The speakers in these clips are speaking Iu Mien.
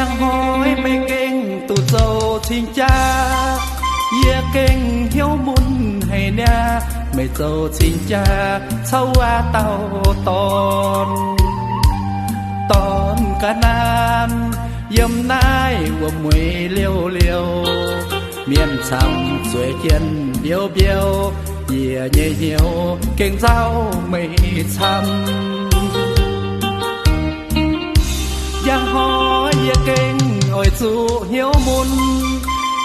Hnoi meih gengh duqv zoux cing-jaa, yie gengh hnyouv mun haic niaa. Meih zoux cing-jaa caux wuov dauh dorn, dorn ga'naaiv yiem naaiv wuom-mueiz liouh liouh. Mienh camv zueiz jienh mbiouv mbiouv, yie nyei hnyouv gengh nzauh meih camv. Njang hnoi yie gengh oix zuqc hnyouv mun,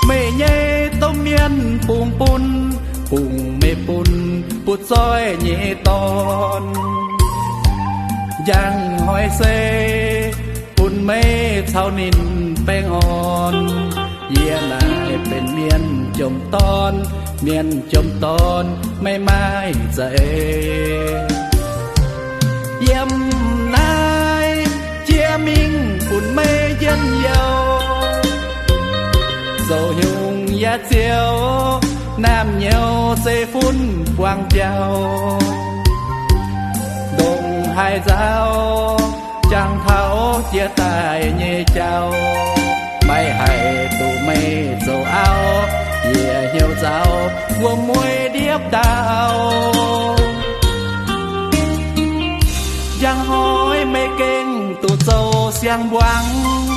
meih nyei domh mienh bungx bun, bungx meih bun butv-zoih nyei dorn. Njang hnoi se bun meih caux ninh baengh orn. Yie naaic benx mienh jomc dorn, mienh jomc dorn meih maaih za'eix. Yiem naaiv jiex mingh bun meih njien-youh, zoux hiuv yaac ziouc naamh nyouz zeiv-fun buangh biauv. Ndongc haaix nzauh jangx taux jiex daaih nyei jauv, maiv haih duqv meih zoux auv, yie hnyouv nzauh wuom-mueiz ndiepv ndau. Njang hnoi meih gengh duqv zoux siang-mbuangz,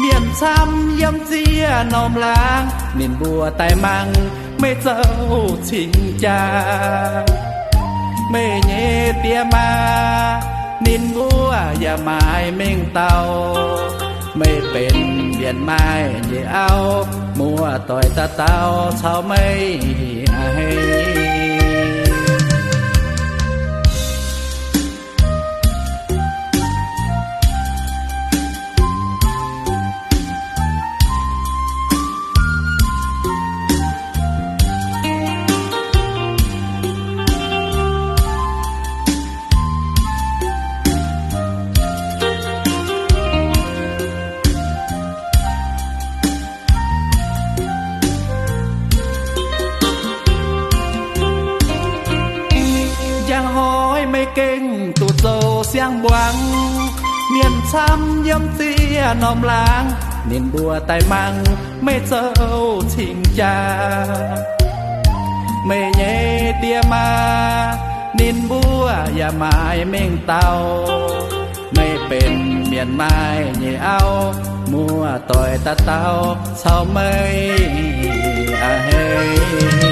mienh camv yiem ziex norm laangz, ninh mbuo daaih mangc meih zoux cing-jaa. Meih nyei die maa ninh mbuo yaac maaiz mengh dauh, meih benx mienh maaih nyei auv, muoz-doic dauh dauh caux meih a'hneiv. Njang hnoi meih gengh duqv zoux siang-mbuangz, mienh camv yiem ziex norm laangz, ninh mbuo daaih mangc meih zoux cing-jaa. Meih nyei die maa ninh mbuo yaac maaiz mengh dauh, meih benx mienh maaih nyei auv, muoz-doic dauh dauh caux meih a'hneiv.